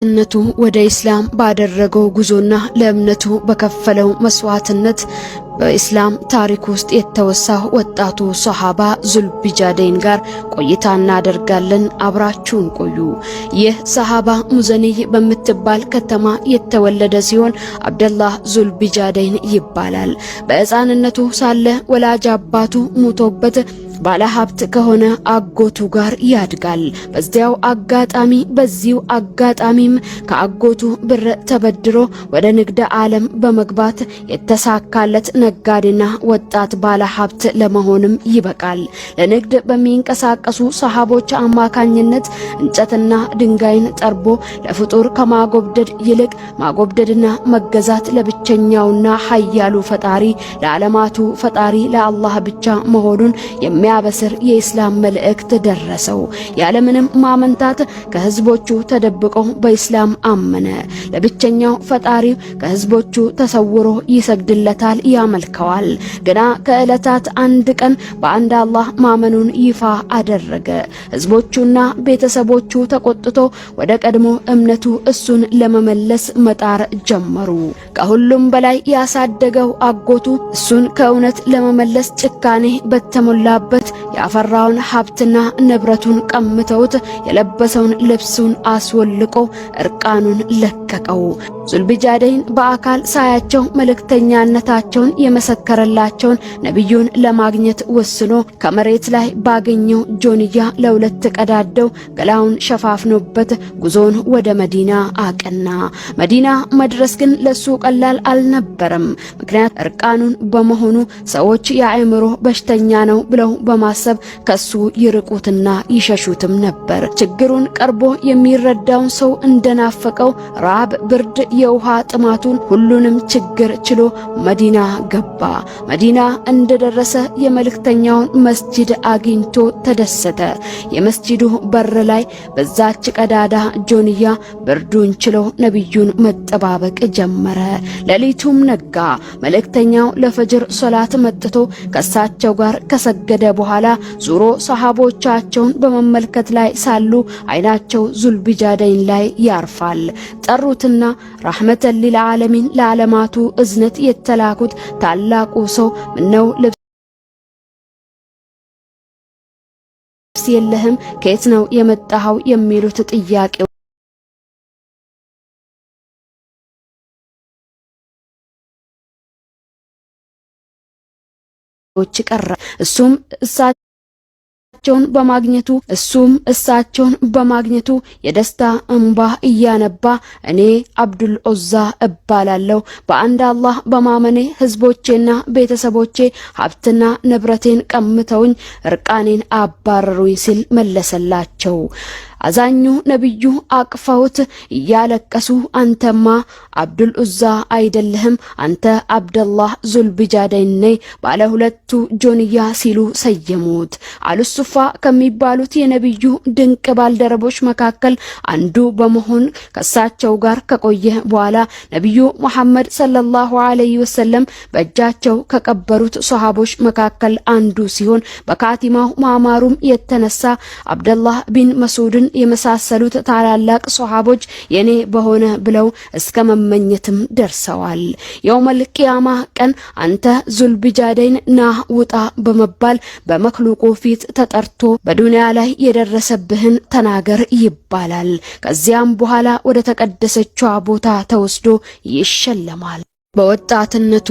በወጣትነቱ ወደ ኢስላም ባደረገው ጉዞና ለእምነቱ በከፈለው መስዋዕትነት በኢስላም ታሪክ ውስጥ የተወሳው ወጣቱ ሰሃባ ዙልቢጃደይን ጋር ቆይታ እናደርጋለን። አብራችሁን ቆዩ። ይህ ሰሃባ ሙዘኒይ በምትባል ከተማ የተወለደ ሲሆን አብደላህ ዙልቢጃደይን ይባላል። በሕፃንነቱ ሳለ ወላጅ አባቱ ሙቶበት ባለሀብት ከሆነ አጎቱ ጋር ያድጋል። በዚያው አጋጣሚ በዚሁ አጋጣሚም ከአጎቱ ብር ተበድሮ ወደ ንግድ ዓለም በመግባት የተሳካለት ነጋዴና ወጣት ባለሀብት ለመሆንም ይበቃል። ለንግድ በሚንቀሳቀሱ ሰሃቦች አማካኝነት እንጨትና ድንጋይን ጠርቦ ለፍጡር ከማጎብደድ ይልቅ ማጎብደድና መገዛት ለብቸኛውና ኃያሉ ፈጣሪ ለዓለማቱ ፈጣሪ ለአላህ ብቻ መሆኑን የሚያበስር የኢስላም መልእክት ደረሰው። ያለምንም ማመንታት ከህዝቦቹ ተደብቆ በኢስላም አመነ። ለብቸኛው ፈጣሪ ከህዝቦቹ ተሰውሮ ይሰግድለታል፣ ያመልከዋል። ግና ከዕለታት አንድ ቀን በአንድ አላህ ማመኑን ይፋ አደረገ። ህዝቦቹና ቤተሰቦቹ ተቆጥቶ ወደ ቀድሞ እምነቱ እሱን ለመመለስ መጣር ጀመሩ። ከሁሉም በላይ ያሳደገው አጎቱ እሱን ከእውነት ለመመለስ ጭካኔ በተሞላበት ያፈራውን ሀብትና ንብረቱን ቀምተውት የለበሰውን ልብሱን አስወልቆ እርቃኑን ለቀቀው። ዙልቢጃደይን በአካል ሳያቸው መልእክተኛነታቸውን የመሰከረላቸውን ነቢዩን ለማግኘት ወስኖ ከመሬት ላይ ባገኘው ጆንያ ለሁለት ቀዳደው ገላውን ሸፋፍኖበት ጉዞውን ወደ መዲና አቀና። መዲና መድረስ ግን ለሱ ቀላል አልነበረም። ምክንያት እርቃኑን በመሆኑ ሰዎች የአእምሮ በሽተኛ ነው ብለው በማሰብ ከሱ ይርቁትና ይሸሹትም ነበር። ችግሩን ቀርቦ የሚረዳውን ሰው እንደናፈቀው ራብ፣ ብርድ፣ የውሃ ጥማቱን ሁሉንም ችግር ችሎ መዲና ገባ። መዲና እንደደረሰ የመልእክተኛውን መስጂድ አግኝቶ ተደሰተ። የመስጂዱ በር ላይ በዛች ቀዳዳ ጆንያ ብርዱን ችሎ ነቢዩን መጠባበቅ ጀመረ። ሌሊቱም ነጋ። መልእክተኛው ለፈጅር ሶላት መጥቶ ከሳቸው ጋር ከሰገደ በኋላ ዙሮ ሰሃቦቻቸውን በመመልከት ላይ ሳሉ አይናቸው ዙልቢጃደይን ላይ ያርፋል። ጠሩትና ረሕመተን ሊልዓለሚን ለዓለማቱ እዝነት የተላኩት ታላቁ ሰው ምነው ልብስ የለህም? ከየት ነው የመጣኸው? የሚሉት ጥያቄዎች ቀረ። እሱም እሳቸውን በማግኘቱ እሱም እሳቸውን በማግኘቱ የደስታ እንባ እያነባ እኔ አብዱል ዑዛ እባላለሁ፣ በአንድ አላህ በማመኔ ህዝቦቼና ቤተሰቦቼ ሀብትና ንብረቴን ቀምተውኝ እርቃኔን አባረሩኝ ሲል መለሰላቸው። አዛኙ ነቢዩ አቅፈውት እያለቀሱ አንተማ አብዱል ዑዛ አይደለህም፣ አንተ አብደላህ ዙልቢጃደይን ነህ፣ ባለ ሁለቱ ጆንያ ሲሉ ሰየሙት። አልሱፋ ከሚባሉት የነቢዩ ድንቅ ባልደረቦች መካከል አንዱ በመሆን ከእሳቸው ጋር ከቆየ በኋላ ነቢዩ ሙሐመድ ሰለላሁ ዐለይሂ ወሰለም በእጃቸው ከቀበሩት ሶሃቦች መካከል አንዱ ሲሆን በካቲማው ማማሩም የተነሳ አብደላህ ቢን መስዑድን የመሳሰሉት ታላላቅ ሶሃቦች የኔ በሆነ ብለው እስከ መመኘትም ደርሰዋል። የውመል ቂያማ ቀን አንተ ዙልቢጃደይን ና ውጣ በመባል በመክሉቁ ፊት ተጠርቶ በዱንያ ላይ የደረሰብህን ተናገር ይባላል። ከዚያም በኋላ ወደ ተቀደሰችዋ ቦታ ተወስዶ ይሸለማል። በወጣትነቱ